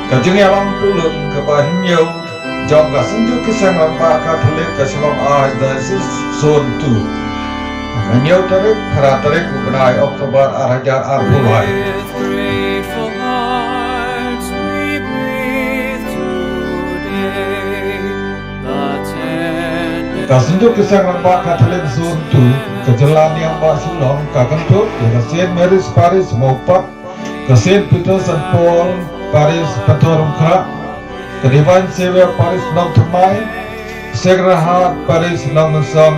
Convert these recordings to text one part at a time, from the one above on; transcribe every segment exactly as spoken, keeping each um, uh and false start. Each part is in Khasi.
Ka jingïalang pyllun kaba hynñiew jong ka Synjuk ki Seng Rangbah Katholik ka Shillong Archdiocese Zone two. Hynñiew tarik, phra tarik u bnai October ar hajar arphew lai. Ka Synjuk ki Seng Rangbah Katholik Zone two ka jylla Niam Bah Shillong ka kynthup ïa ka Saint Mary's Parish Mawpat, ka Saint Peter Saint Paul Parish Pathar Umkhrah, ka Divine Savior Parish Nongthymmai, Sacred Heart Parish Nongmynsong,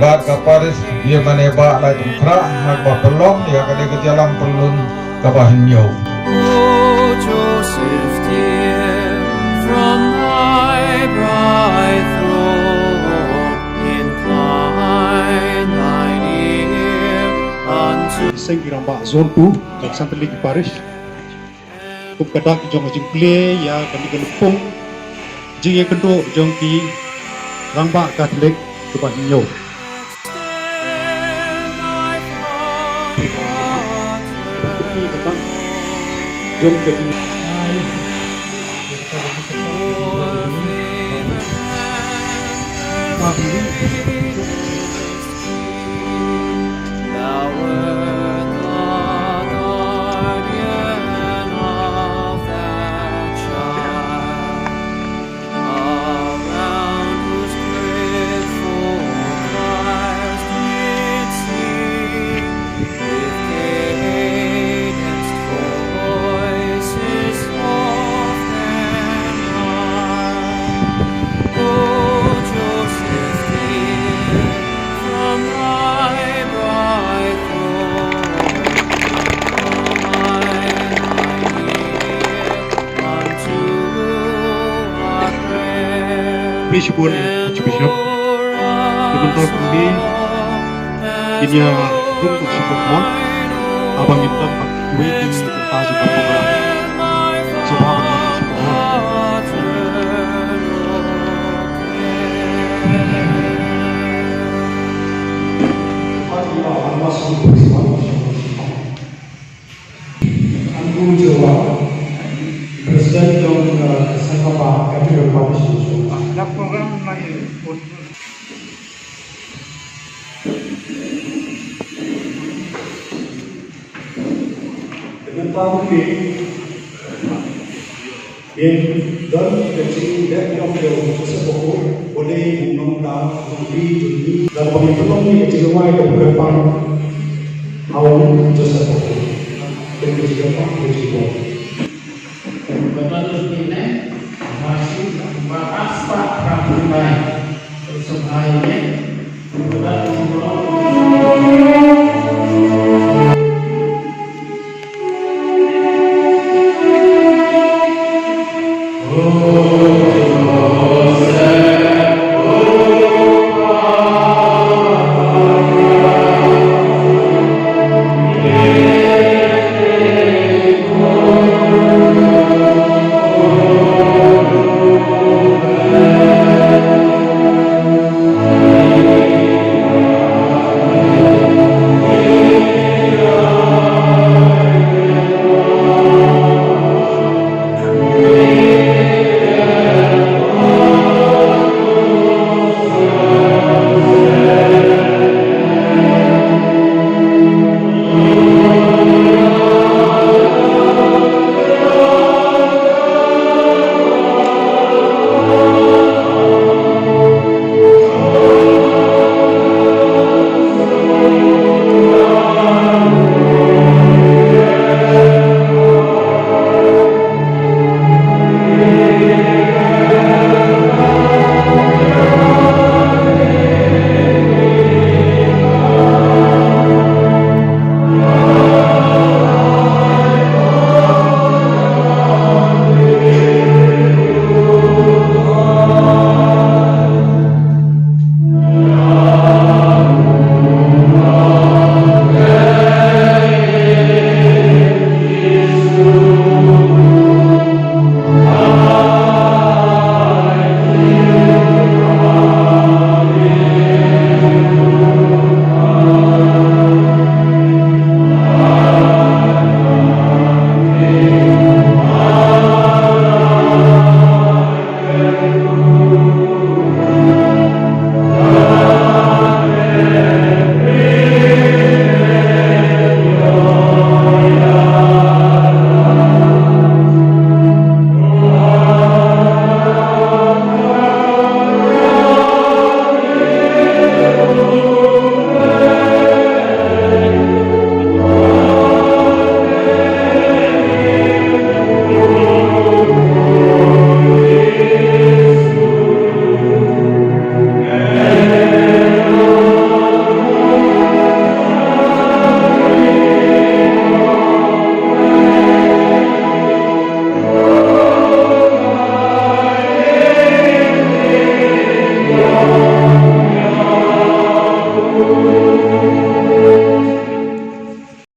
bad ka Parish Yemane Bah Laitumkhrah, ha kaba pynlong ïa kane ka jingïalang pyllun kaba hynñiew. O Joseph dear, from thy bright throne incline thine ear unto Seng ki rangbah Zone two, ka San Tylli ki Parish. Kum ka dak jong ka jingkylli ïa kane ka lympung jingïakynduh jong ki rangbah Katholik kaba hynñiew. Jong ka jing- Thou wert the guardian of that child, around whose grateful choirs did sing with cadence voices soft and high. O Joseph dear, from thy bright throne, incline thine ear unto our prayer. Bishop, Archbishop, the Bishop, Kin ïa rung tuk shibun mo. Haba ngin don bad kiwei ki bynta jong ka program. Sngewbha ban ïa rung shibun mo. Andrew Jowa, President jong, uh, Seng Rangbah Catholic Baptist Church. Te mynta ruh ngin don ka jingdep ïa u Joseph Bakhuid, u dei u nongda u nongri jong ngi. Lada ba ngin pynlong ïa ka jingrwai kaba kyrpang ha u Joseph Bakhuid. Te ka jingkyrpang ka jingkyrpang.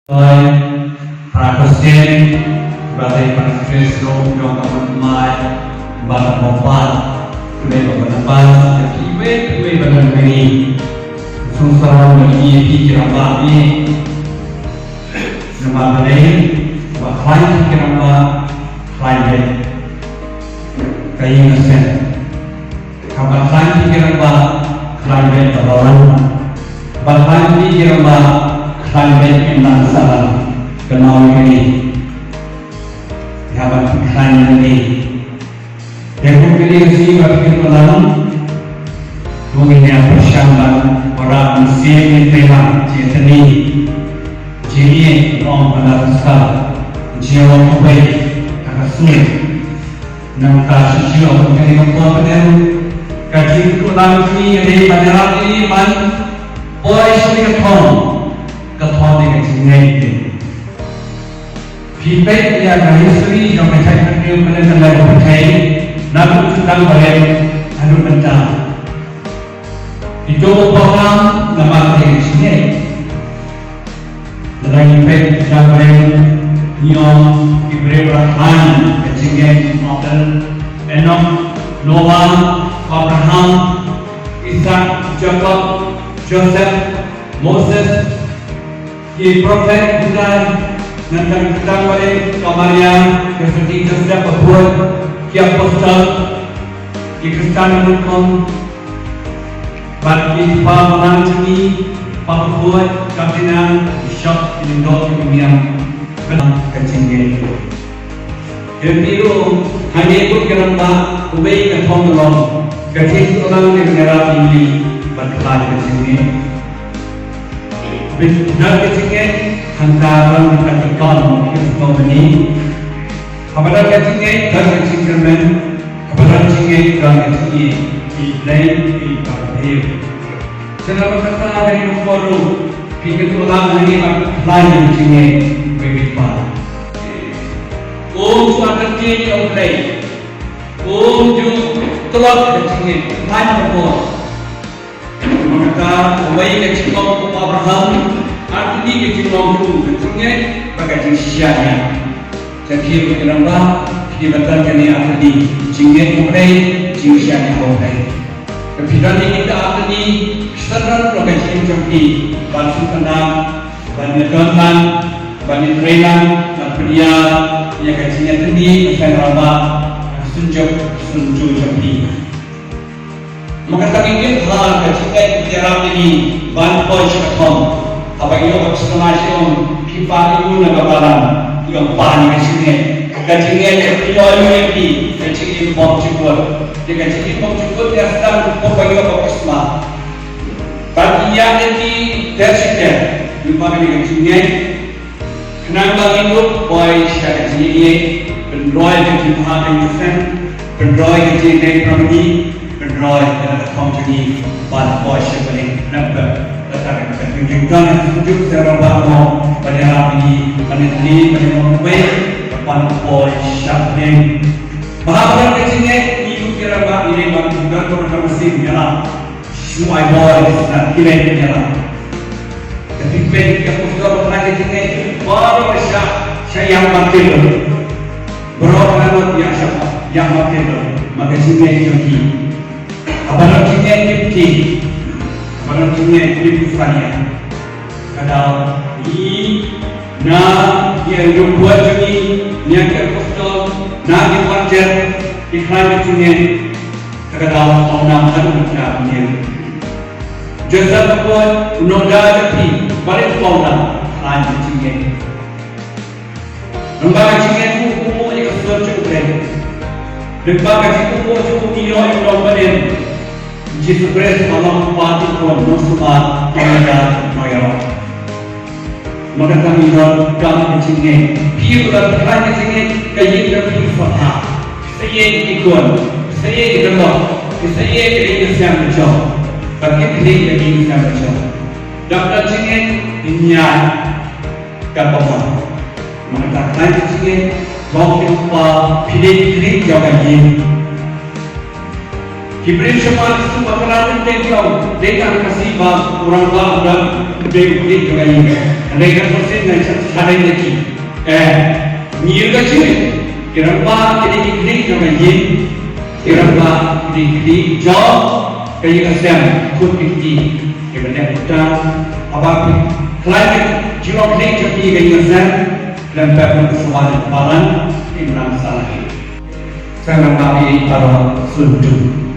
Oi, para Khristan, ba dei para Khristan jong ka Mynsiem, ba ka Bapa, kane ba Barnabas, da kiwei kiwei ba don hangne. Sngewsarong ïa ki, ki rangbah ki. Namar balei? Ba khlaiñ ki rangbah, khlaiñ beit ka ïing ka sem. Haba khlaiñ ki rangbah, khlaiñ beit ka balang. Ba khlaiñ ki rangbah, khlaiñ beit ka imlang sahlang. Ka nongkynni. Haba khlaiñ kynni. Te kum kane ka sngi ba phi kynmaw lang, to ngin ïa pyrshang ban wanrah mynsiem ïa ka jingïatylli, jingïeit ong ka la ka ska, jingïawan kawei ha ka sngi. Nangta shisha ong kane ka por ba dei ka jingkynmaw lang jong ngi ka dei ban ïarap ïa ngi ban poi sha ka thong, ka thong dei ka jingngeit. Phi peit ïa ka history jong ka jaitbynriew ka leng ka leng ka pyrthei, naduh u Tang Baren haduh mynta. Ito u Abraham namar ka jingngeit. Lada ngi peit Tang Baren, ngi ong ki briew ba khlaiñ ka jingngeit, Abel, Enok, Noah, Abraham, Isak, Jakob, Joseph, Moses, ki prophet Judah, nangta ki Tang Baren, ka Maria, ka Sati Joseph, ka Paul, ki apostol, ki Khristan rukom, bad ki kpa balang jong ngi, kpa bakhuid, ka kynang, ki shop, ki lyngdoh, ki bymmiang, kynang ka jingngeit. Te phi ruh, hangne bad ki rangbah, uwei ka thong ka long, ka jingkynmaw lang ka jingïarap ïa ngi, bad ka jingngeit. Bad na ka jingngeit, hangta ka long ka jingkynmaw, ka jingkynmaw ïa ngi. Haba don ka jingngeit, don ka jingkyrmen, haba don jingngeit, don ka jingïeit, ïa U Blei, ïa U Blei. Te namar kata ha kane ka por ruh, phi kynmaw lang hangne ba phi khlaiñ ïa ka jingngeit, wei wei pat. Um ju artatien ïa U Blei. Um ju tlot ïa ka jingngeit, khlaiñ ka por. Namar kata, kawei ka jinglong u Abraham, artatien ka jinglong jong u, ka jingngeit, bad ka jingshisha ïa. Te phi ruh ki rangbah, phi dei ban don kane artatien, jingngeit U Blei, jingshisha ïa U Blei. Te phi don ïa kita artatien, phi sa don ruh ka jingim jong phi, ban sngewtynnat, ban ïadon lang, ban ïatrei lang, ban pynïar ïa ka jingïatylli ka seng rangbah, ka synjuk, ka synjuk jong phi. Namar kata ngi kit la ka jingngeit ka ïarap ïa ngi ban poi sha ka thong. Haba ngi ïoh baptisma, ngi ong, phi pan ïa u na ka balang, ngi ong pan ïa ka jingngeit. Ka jingngeit ka pynïoh ïa phi ka jingim bymjukut. Ïa ka jingim bymjukut ka sdang kumba ngi ïoh baptisma. Ban ïa ngi ter shi ter, lyngba kane ka jingngeit. Khnang ba ngin ïoh poi sha ka jingïeit, pynroi ka jingbha ka jingïaseng, pynroi ka jingïeit pyrshah, pynroi ka thong jong ngi ban poi sha ka jingïeit. Namar kata ka jingïeit ka jingïeit ka jingïeit ka jingïeit ban ïarap ïa ngi, ban ïeit, ban ïeit, ban poi sha ka jingïeit. Bad ha ka jingïeit ngi ïoh kyrpad ba ngi ban pyndonkam ka mynsiem ïarap. Shu ai bor na ki lei ki la. Te phi peit ki apostol ba khlaiñ ka jingngeit baroh sha, sha ïing martyr. Baroh ka la ïa sha ïing martyr. Ma ka jingngeit jong ki. Haba la jingngeit ki phi. Haba la jingngeit ki phi sania. Ka dei na ïa u buat jong ngi, na ki apostol, na ki martyr, ki khlaiñ ka jingngeit. Te ka dei ong nam haduh mynta mynnin. Joseph ka poi, u nongda jong phi, balei u ong nam, khlaiñ ka jingngeit. Lyngba ka jingngeit u, u, u, ïa ka sur jong U Blei. Lyngba ka jingngeit u, u, u, ïa u nongpynim. Jisu Khrist ba long u Kpa, u Khun, u Nongsuba, u nongda, u nongïarap. Namar kata ngi donkam ka jingngeit. Phi ruh lada phi khlaiñ ka jingngeit, ka ïing jong phi ka sah. Sa ïeit ki khun, sa ïeit ki lok, sa ïeit ka ïing ka sem ka jong. Bad ki khlieh ka ïing ka sem ka jong. Lada phi khlaiñ ka jingngeit, phin ïaid katba mon. Namar kata khlaiñ ka jingngeit, long ki kpa, phi dei ki khlieh jong ka ïing. Ki briew shabar shu bakla teng teng ki ong, dei tang Khasi ba u rangbah u dang dei u khlieh jong ka ïing. Hynrei ka shisien ngan shah shah dei na ki. Eh, ngi ïohi ka jingim, ki rangbah ki dei ki khlieh jong ka ïing, ki rangbah ki dei ki khlieh jong ka ïing ka sem, khun ki kti. Kiba dei uta, haba phi khlaiñ ka jinglong khlieh jong phi ka ïing ka sem, khlem pep ïa ka sawar jong ka balang, phin nang sah la hi. Sngewbha ïa baroh sngewthuh.